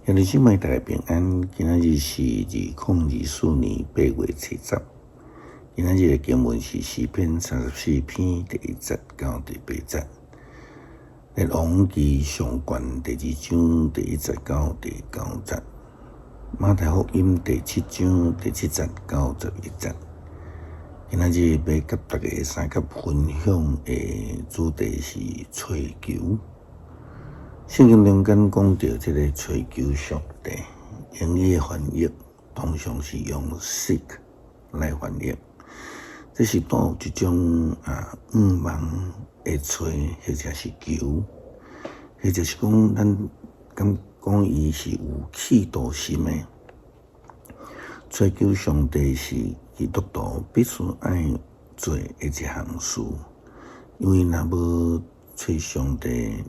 兄弟姊妹大家平安，今仔日是2024年8月7日。今仔日的經文是詩篇34篇第一節到第八節，列王紀上卷第二章第一節到第九節，馬太福音第七章第七節到11節。今仔日欲佮大家相佮分享的主題是揣求。聖經中間講著這个揣求上帝，英語的翻譯通常是用 seek 來翻譯。這是帶有一種向望的揣，或者是求，或者是講咱敢講伊是有企圖心的。揣求上帝是基督徒必須愛做的一項事，因為若無揣上帝，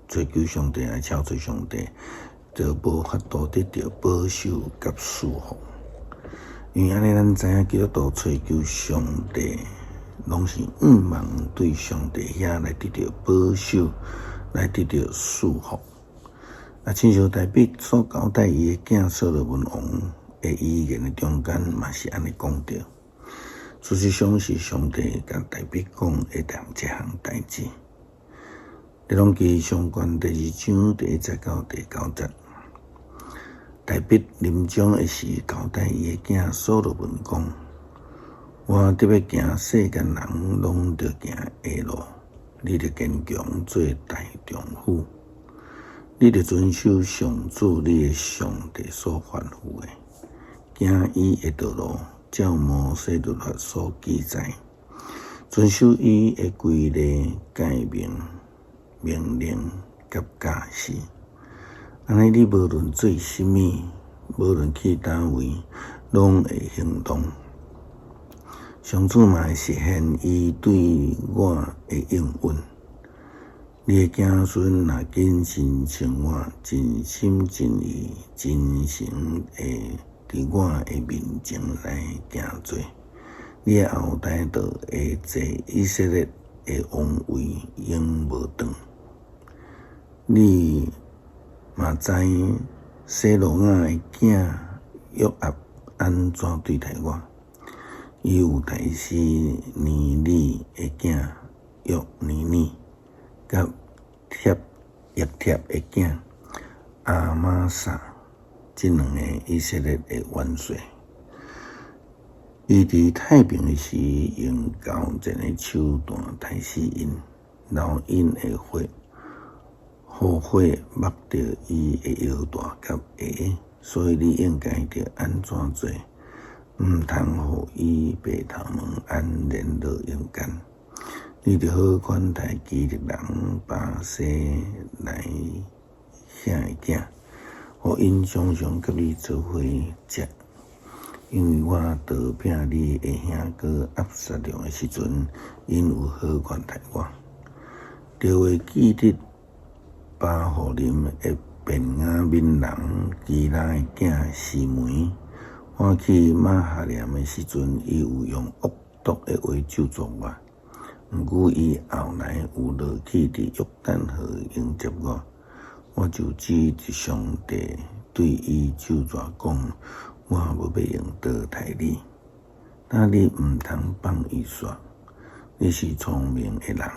揣求上帝來敲揣上帝，就無法度得著保守佮賜福。因為按呢，咱知影基督徒揣求上帝，攏是向望對上帝遐來得著保守，來得著賜福。啊，親像大衛所交代伊的囝所羅門王的遺言的中間，嘛是按呢講著。事實上是上帝共大衛講的這項代誌。列王紀上卷第二章第一節到第九節，大衛臨終的時，交代伊的囝所羅門講：我得欲行世間人攏著行的路，你著堅強做大丈夫，你著遵守上主你的上帝所吩咐的，行伊的道路，照摩西律法所記載，遵守伊的規例誡命、命令佮教示，按呢你無論做啥物，無論去佗位，攏會亨通。上主嘛會實現伊對我的應允。你的子孫若謹慎生活，盡心盡意、真誠的佇我的面前來行做，你的後代就會坐以色列的王位，永無斷。你嘛知洗魯雅的囝約押按怎對待我，伊有殺死尼利的囝亞尼珥，佮葉帖的囝亞瑪撒，這兩个以色列的元帥。伊佇太平的時，用鉤箭的手段殺死𪜶，流𪜶的血，予血抹著伊的腰帶佮鞋，所以你應該著按怎做，毋通予伊白頭毛安然落陰間。你著好款待基列人巴西萊兄的囝，予𪜶常常佮你做伙食。因為我逃避你的兄哥押沙龍的時陣，𪜶有好款待我。著會記得巴戶琳的便雅憫人基拉的囝示每。我去瑪哈念的時陣，伊有用惡毒的話咒詛我。毋過伊後來有落去佇約旦河迎接我，我就指著上帝對伊咒詛講：我無欲用刀刣你，但你毋通放伊煞。你是聰明的人，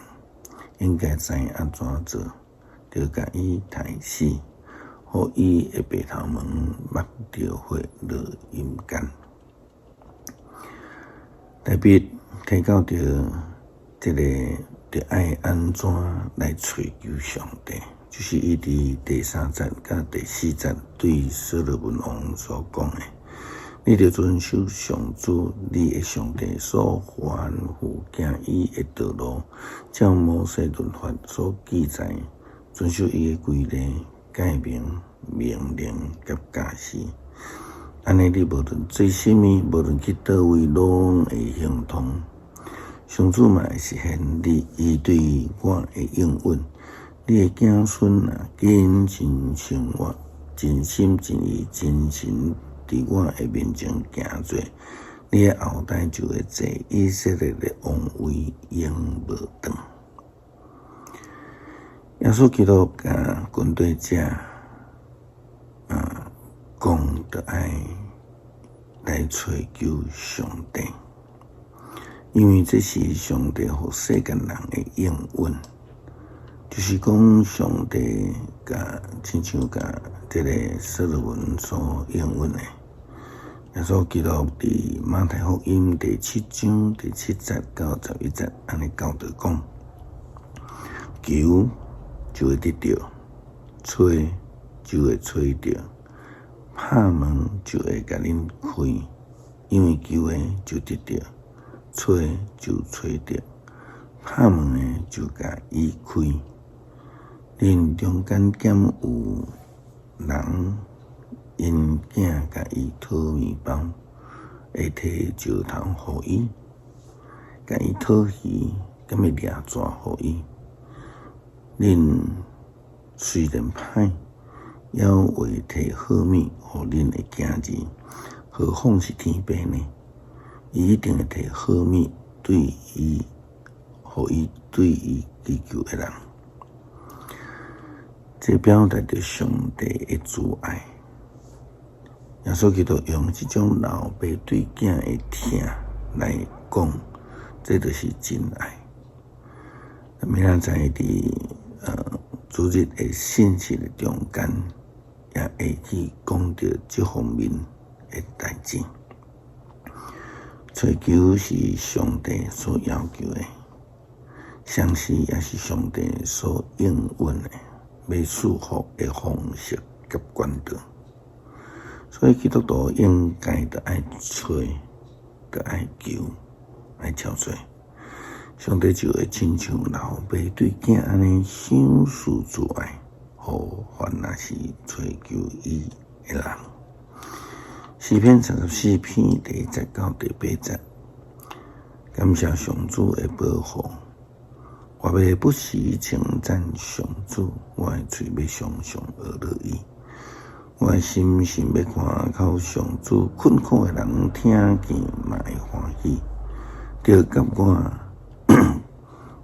應該知按怎做，著共伊刣死，予伊的白頭毛抹著血落陰間。大衛提到著這个著愛按怎來揣求上帝，就是伊佇第三節佮第四節對所羅門王所講的。你著遵守上主你的上帝所吩咐行伊的道路，照摩西律法所記載，遵守伊的規例、誡命、命令佮教示。按呢，你無論做啥物，無論去佗位，攏會亨通。上主嘛會實現你伊對我的應允。你的子孫若謹慎生活，盡心盡意、真誠佇我的面前行做，你的後代就會坐以色列的王位，永無斷。耶穌基督共軍隊者講著愛來揣求上帝，因為這是上帝予世間人的應允，就是講上帝共親像共這个所羅門所應允的。耶穌基督佇馬太福音第七章第七節到十一節，按呢教導講：求就會得著，揣就會揣著，拍門就會共恁開。因為求的就得著，揣就揣著，拍門的就共伊開。恁中間敢有人𪜶囝共伊討麵包，會提石頭予伊？共伊討魚，敢會掠蛇予伊？恁雖然歹，猶會提好物予恁的囝兒，何況是天父呢？伊一定會提好物對伊，予伊對伊祈求的人。這表達著上帝的慈愛。耶穌基督用這種老爸對囝的疼來講，這就是真愛。明仔載佇主日的信息的中間，也會去講著這方面的代誌。揣求是上帝所要求的，相信也是上帝所應允的，欲賜福的方式佮管道。所以基督徒應該著愛揣，著愛求，愛敲揣，上帝就會親像老爸對囝按呢賞賜慈愛，予凡若是揣求伊的人。詩篇三十四篇第一節到第八節，感謝上主的保護，我欲不時稱讚上主，我的喙欲常常學樂伊。我的心想欲誇口上主，困苦的人聽見嘛會歡喜。著佮我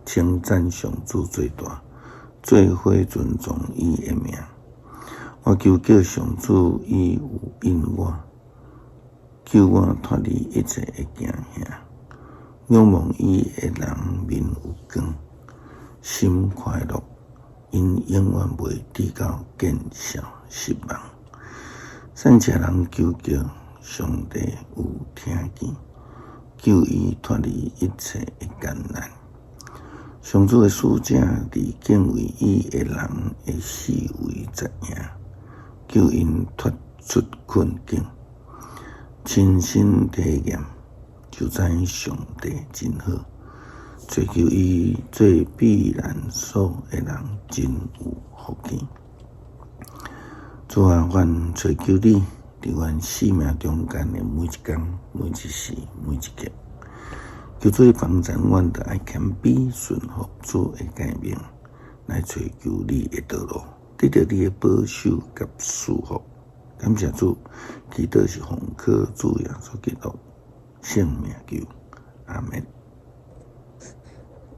稱讚上主最大，做伙尊崇伊的名。我求叫上主，伊有應我，救我脫離一切的驚嚇。仰望伊的人面有光，心快樂，𪜶永遠袂致到見笑失望。善捙人求叫，上帝有聽見，救伊脫離一切的艱難。上主的使者佇敬畏伊的人的四圍紮營，救𪜶脫出困境。親身體驗，就知上帝真好。揣求伊做避難所的人真有福氣。主啊，阮揣求你，佇阮生命中間的每一工、每一時、每一刻，求主幫助阮，著愛謙卑順服主的誡命，來揣求你的道路，得著你的保守佮賜福。感謝主，祈禱是奉靠主耶穌基督聖名求，阿們。